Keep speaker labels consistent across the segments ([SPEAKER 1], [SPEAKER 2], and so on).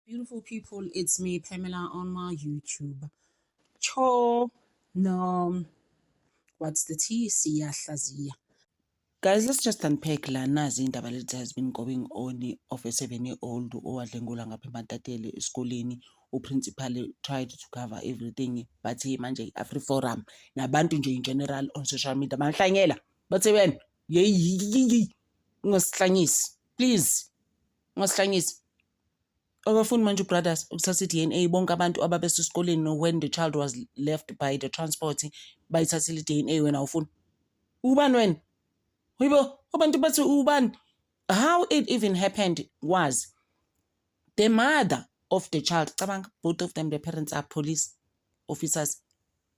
[SPEAKER 1] Beautiful people, it's me, Pamela, on my YouTube. Cho, no, what's the tea? Siyahlaziya.
[SPEAKER 2] Guys, let's just unpack la nazi indaba leti has been going on of a 7-year-old owadlwengulwa ngapha eMatatele esikoleni. U-principal tried to cover everything, but manje i-AfriForum nabantu nje in general on social media bangihlanyela, bathe wena yeyi, ungasihlanyisi, please, ungasihlanyisi. Akafuni manje u-brothers ukuthatha i-DNA, bonke abantu ababesesikoleni when the child was left by the transport bayithathile i-DNA. Wena awufuni, ubani wena? Yibo abantu bathi ubani? How it even happened was the mother of the child, cabanga, both of them, the parents are police officers,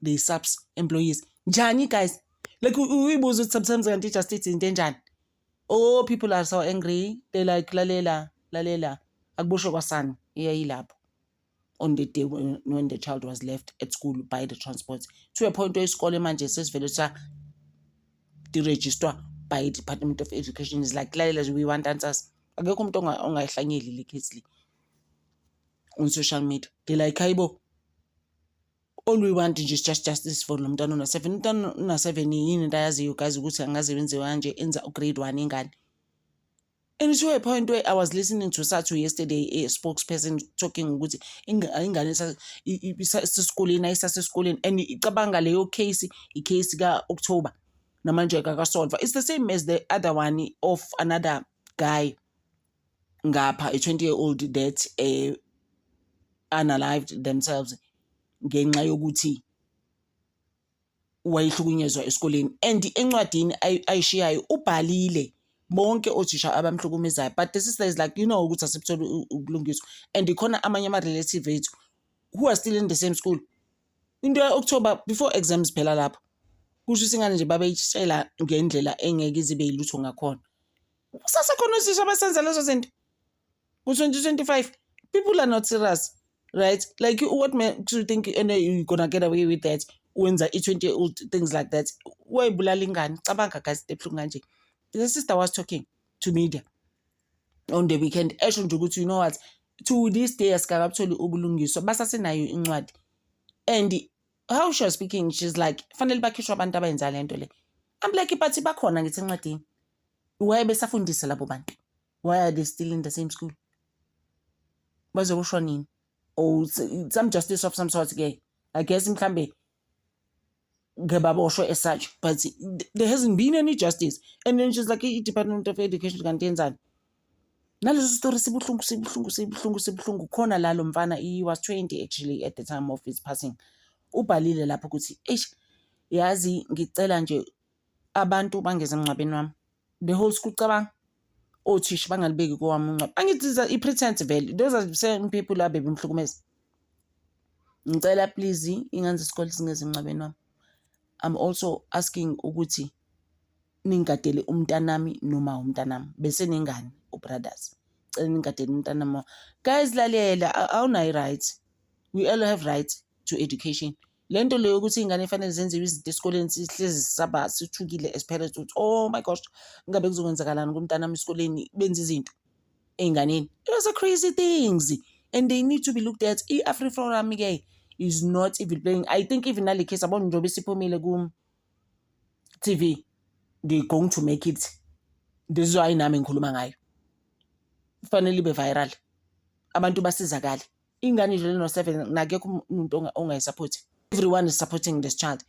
[SPEAKER 2] the SAPS employees. Njani, guys? Like, uyibuza ukuthi sometimes kanti i-justice into enjani? Oh, people are so angry. They like, lalela, lalela, akuboshwe kwasani iyayilapho on the day when the child was left at school by the transport, to a point where isikole manje sesivele sa deregister by Department of Education. Is like, lalela, we want answers. Akekho umuntu ongayihlanyeli le case le on social media. They like, hayibo, all we want nje is just justice for lo mntwana ona-7. Umntwana ona-7 yini into ayaziyo, guys, ukuthi angaze wenziwe kanje, enza u-grade 1 ingane? And to a point where I was listening to SATU yesterday, a spokesperson talking ukuthi ingane isesikoleni, ayisasesikoleni, and icabanga leyo case, i-case ka-October, namanje kakasolva. It's the same as the other one of another guy ngapha, a 20-year-old that unalived themselves ngenxa yokuthi wayehlukunyezwa esikoleni, and encwadini ayishiyayo ubhalile bonke othisha abamhlukumezayo. But the sister is like, ukuthi asibuthole ubulungiswa, and ikhona amanye ama-relative ethu who are still in the same school. Into ya-October before exams phela lapho, kusho ukuthi ingane nje babeyitshela ngendlela engeke ize ibe yilutho ngakhona. Kusasekhona othisha abasenza lezo zinto ku-2025. People are not serious, right? Like, what makes you think and you're gonna get away with that, wenza i-20-year-old things like that, wayibulala ingane? Cabanga, guys, into ebuhlungu kanje. The sister was talking to media on the weekend, esho nje ukuthi, you know what, to this day asikakabutholi ubulungiswa, basasenayo incwadi. And how she was speaking, she's like, fanele bakhishwe abantu abayenza le nto le. I'm like, but bakhona ngithi encwadini, why besafundisa labo bantu? Why are they still in the same school? Bazoboshwa nini, or some justice of some sort ke, I guess, mhlambe ngebaboshwe as such, but there hasn't been any justice. And then she's like, i-Department of Education kanti yenzani? Naleso story sibuhlungu, sibuhlungu, sibuhlungu, sibuhlungu. Khona la lo mfana, he was 20 actually at the time of his passing, ubhalile lapho ukuthi, eish, yazi, ngicela nje abantu bangeze emngcwabeni wami, the whole school. Cabanga, othisha bangalibeki kowami umngcwabo. Angithi i-pretense vele, those are the same people abebemhlukumeza. Ngicela please ingane zesikole zingeze emngcwabeni wami. I'm also asking ukuthi ningadele umntanami noma umntanami bese nengane u-brothers, cela ningadele umntanami. Guys, lalela, awunayo i-right. We all have right to education. Le nto leyo ukuthi iy'ngane fanele zenziwe izinto esikoleni, sihlezi sisaba sithukile as parents ukuthi, oh my gosh, ngabe kuzokwenzakalani kumntanami esikoleni, benza izinto ey'nganeni. Those are crazy things and they need to be looked at. I-AfriForum-ke is not even playing. I think even nale case abona njengoba isiphumile ku-TV, they going to make it. This is why nami ngikhuluma ngayo, kufanele ibe viral, abantu basizakale. Ingane nje no-7, nakekho umuntu ongayi-support. Everyone is supporting this child.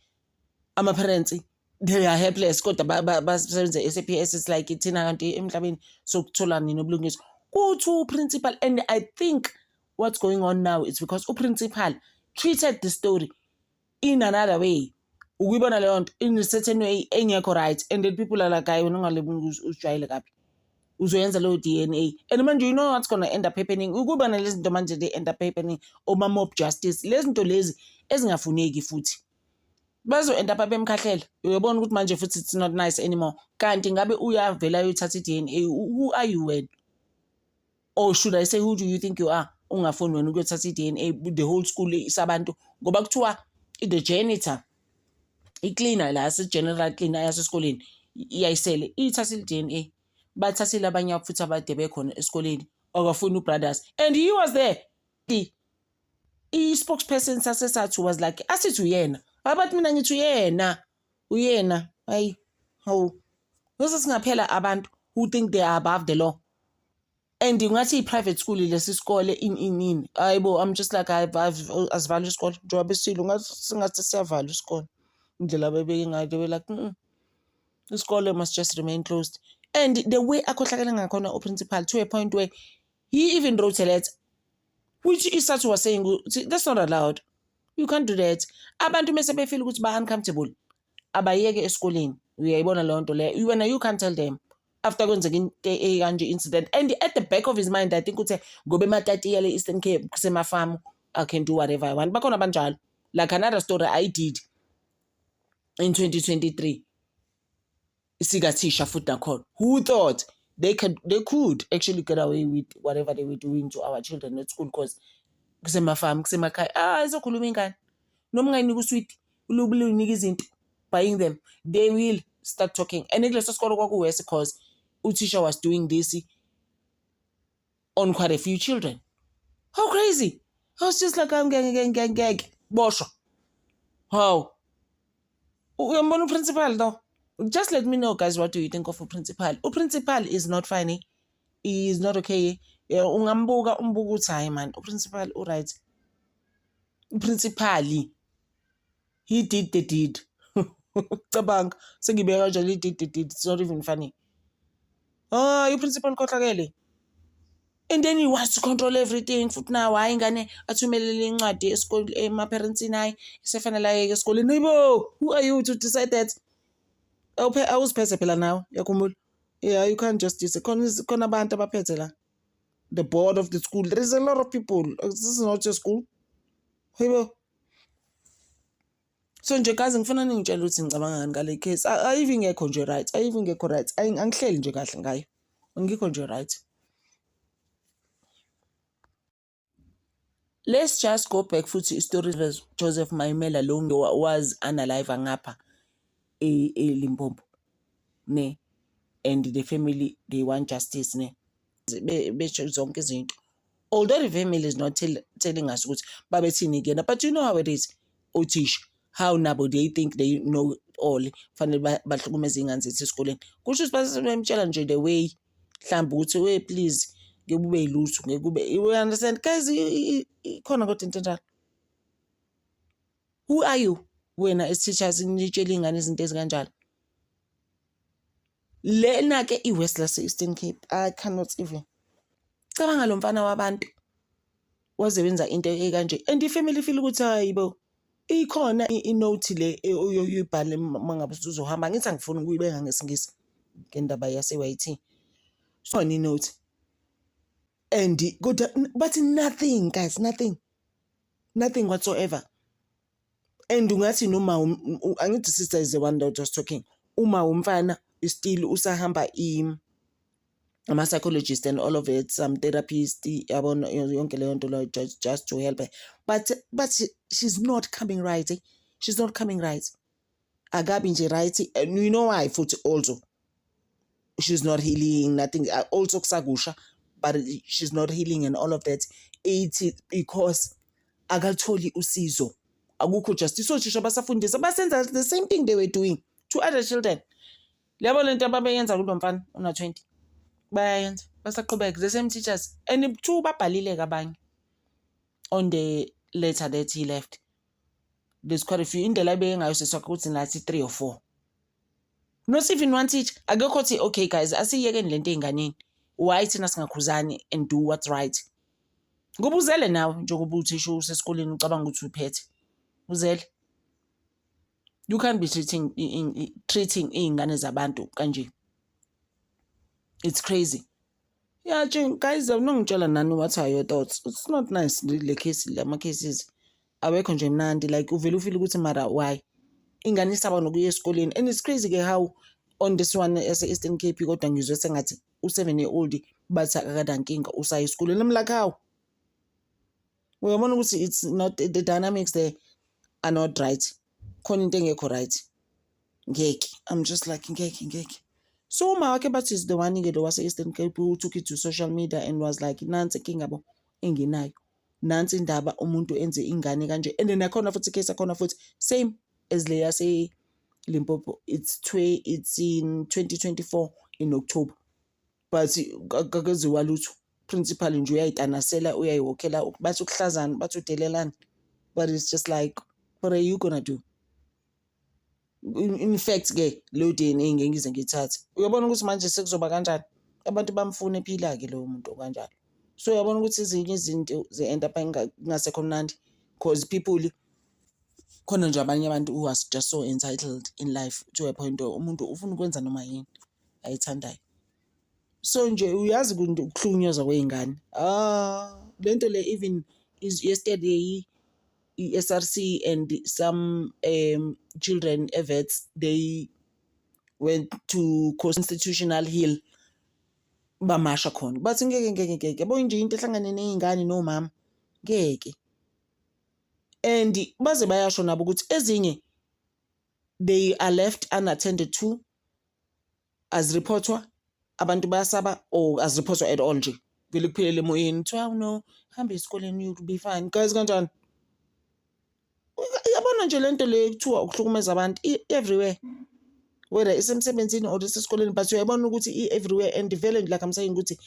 [SPEAKER 2] Ama-parents, they are helpless, kodwa basebenza e-SAPS. It's like, thina kanti emhlabeni sokuthola nini ubulungiswa? Kuthi u-principal, and I think what's going on now is because u-principal treated the story in another way, ukuyibona leyo nto in a certain way engekho right, and then people are like, hayi wena, ungalebi, usijwayele kabi, uzoyenza leyo DNA. And manje, you know what's gonna end up happening, ukuba nalezi zinto manje, they end up happening oma-mob justice, lezi zinto lezi ezingafuneki, futhi bazo-end up bemkhahlela. Uyabona ukuthi manje futhi it's not nice anymore. Kanti ngabe uyavela ayothatha i-DNA? Who are you wena? Or should I say, who do you think you are, ungafuni wena ukuyothatha i-DNA, the whole school isabantu? Ngoba kuthiwa the janitor, i-cleaner la, general cleaner yasesikoleni, iyayisele iyithathile i-DNA. Bathathile abanye futhi abade bekhona esikoleni. Akafuni u-brothers, and he was there. I-spokesperson saseSathu was like, asithi uyena. Abathi mina ngithi uyena. Uyena. Hayi. Hawu. Bese singaphela abantu who think they are above the law. And ungathi i-private school lesi sikole in in in. Hayibo, I'm just like asivalwe isikole. Njengoba besilo ngathi singathi siyavalwa isikole. Indlela abebeke ngayo, they were like, Isikole must just remain closed. And the way akhohlakele ngakhona uprincipal, to a point where he even wrote a letter, which iSathu was saying that's not allowed. You can't do that. Abantu mese befeel ukuthi ba-uncomfortable, abayeke esikoleni. Uyayibona leyo nto leyo. Wena you can't tell them after kwenzeka into ekanje, incident. And at the back of his mind, I think uthe ngoba eMatatiele, Eastern Cape, kusemafamu, I can do whatever I want. Bakhona abanjalo. Like another story I did in 2023, sikathisha futhi nakhona, who thought they could actually get away with whatever they were doing to our children at school because kusemafamu, kusemakhaya. Ah, izokhuluma ingane noma ungayinika uswidi, ulubule uyinika izinto, buying them, they will start talking. And kuleso sikole kwakuworse because uthisha was doing this on quite a few children. How crazy. I was just like, ngeke, ngeke, ngeke, boshwa. How uyambona uprincipal though? Just let me know, guys, what do you think of uprincipal? Uprincipal is not funny. He is not okay. Yeah, ungambuka umbuka uthi hayi man, uprincipal uright. Uprincipal, he did the deed. Cabanga sengibeka kanjalo, he did the deed. It's not even funny. Ah, uprincipal khohlakele. And then he wants to control everything futhi now. Hayi, ingane athumelele incwadi esikoleni, ema-parentsini, hayi, esefanele ayeke esikoleni. Hayibo, who are you to decide that? Awuziphethe phela nawe, uyakhumbula? Yeah, you can't just decide. Khona khona abantu abaphethe la, the board of the school. There is a lot of people. This is not your school. Hayibo. So nje guys, ngifuna ningitshele ukuthi ngicabanga ngani ngale case. Ayive ingekho nje right, ayive ingekho right. Angihleli nje kahle ngayo, angikho nje right. Let's just go back futhi istory Joseph Maimela lo was unalive ngapha eLimpopo ne, and the family, they want justice ne, besho zonke izinto, although the family is not telling us ukuthi babethini kuyena, but you know how it is, othisha, how nabo they think they know all, fanele bahlukumeze iy'ngane zethu esikoleni. Kusho ukuthi base bemtshela nje the way mhlawumbe ukuthi, we please, ngeke ube yilutho, ngeke ube, you understand, guys? Ikhona kodwa into enjalo. Who are you wena as teachers nitshela iy'ngane izinto ezikanjalo? Lena-ke i-West lase-Eastern Cape. I cannot even cabanga lo mfana wabantu waze wenza into ekanje, and ifamily feel ukuthi hayi bo, ikhona inote le oyoyibhale uma ngabe usuzohamba. Ngithi angifuni ukuyibeka ngesiNgisi ngendaba yase-YT. Sona inote and kodwa but nothing, guys, nothing, nothing whatsoever. And ungathi noma angithi sister is the one that was talking, uma umfana still usahamba ama-psychologist and all of it, some therapist, yabona yonke leyo nto leyo, just to help her, but she's not coming right, eh? She's not coming right, akabi nje right. And you know why futhi also she's not healing? Nothing. Also kusakusha, but she's not healing and all of that. Ithi because akatholi usizo, akukho justice. Othisha basafundisa, basenza the same thing they were doing to other children. Yabo lento ababeyenza kulo mfana una-20, bayayenza, basaqhubeka, the same teachers. And two babhalile-ke abanye on the letter that he left. There's quite a few. Indlela ebeke ngayo seswakhe ukuthi nathi three or four, not even one teacher. Akekho othi, okay guys, asiyekeni lento ey'nganeni. Why thina singakhuzani and do what's right? Ngoba uzele nawe, njengoba uthisha usesikoleni, ucabanga ukuthi uphethe, uzele. You can't be treating iy'ngane zabantu kanje. It's crazy. Yeah guys, nongitshela nani, what are your thoughts? It's not nice le case, lama cases awekho nje mnandi. Like uvele ufile ukuthi mara why ingane isaba nokuya esikoleni? And it's crazy ke how on this one yase-Eastern Cape, kodwa ngizwe sengathi u-7 year old bathi akakanankinga, usaya esikoleni. I'm like, how? Uyabona ukuthi it's not, the dynamics there are not right. Khona into engekho right. Ngeke, I'm just like, ngeke, ngeke. So uma wakhe bathi is the one-ke lo wase-Eastern Cape who took it to social media and was like, nansi inkinga bo enginayo. Nansi indaba, umuntu enze ingane kanje, and nakhona futhi case akhona futhi same as le yase Limpopo. It's in 2024 in October, but akakenziwa lutho. Principal nje uyayitanasela, uyayiwokhela, bathi ukuhlazana, bathi udelelana, but it's just like, what are you gonna do? In fact ke leyo DNA ngeke ngize ngiyithathe. Uyabona ukuthi manje sekuzoba kanjani, abantu bamfuna ephila-ke loyo muntu kanjalo. So uyabona ukuthi ezinye izinto ze-end up kungasekho mnandi 'cause people khona nje, abanye abantu who are just so entitled in life to a point umuntu ufuna ukwenza noma yini ayithandayo. So nje uyazi ukuhlukunyezwa kwey'ngane, ah, lento le. Even is yesterday i-SRC and some children e-Wits, they went to Constitutional Hill, bamasha khona, bathi ngeke, ngeke, ngeke. Yabo nje into ehlangane ney'ngane nomama, ngeke. And baze bayasho nabo ukuthi ezinye they are left unattended to, aziriphothwa, abantu bayasaba or aziriphothwa at all nje, vele kuphelele emoyeni. Kuthiwa no, hamba esikoleni, you'll be fine. Guys, kanjani? Yabona nje lento le kuthiwa ukuhlukumeza abantu i-everywhere, whether isemsebenzini or isesikoleni, but uyayibona ukuthi i-everywhere. And vele, like I'm saying, ukuthi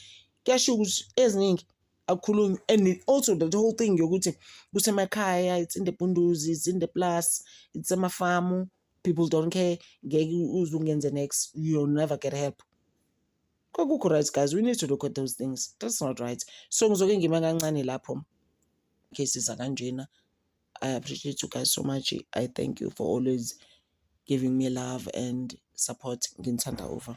[SPEAKER 2] kuyashiwo ukuthi eziningi akukhulunywa. And also the whole thing yokuthi kusemakhaya, it's in the bunduzi, it's in the plus, it's emafamu, people don't care. Ngeke uze ungenze next, you'll never get help. Kwakukho right, guys, we need to look at those things. That's not right. So ngizoke ngime kancane lapho, cases akanjena. I appreciate you guys so much. I thank you for always giving me love and support. Nginithanda over.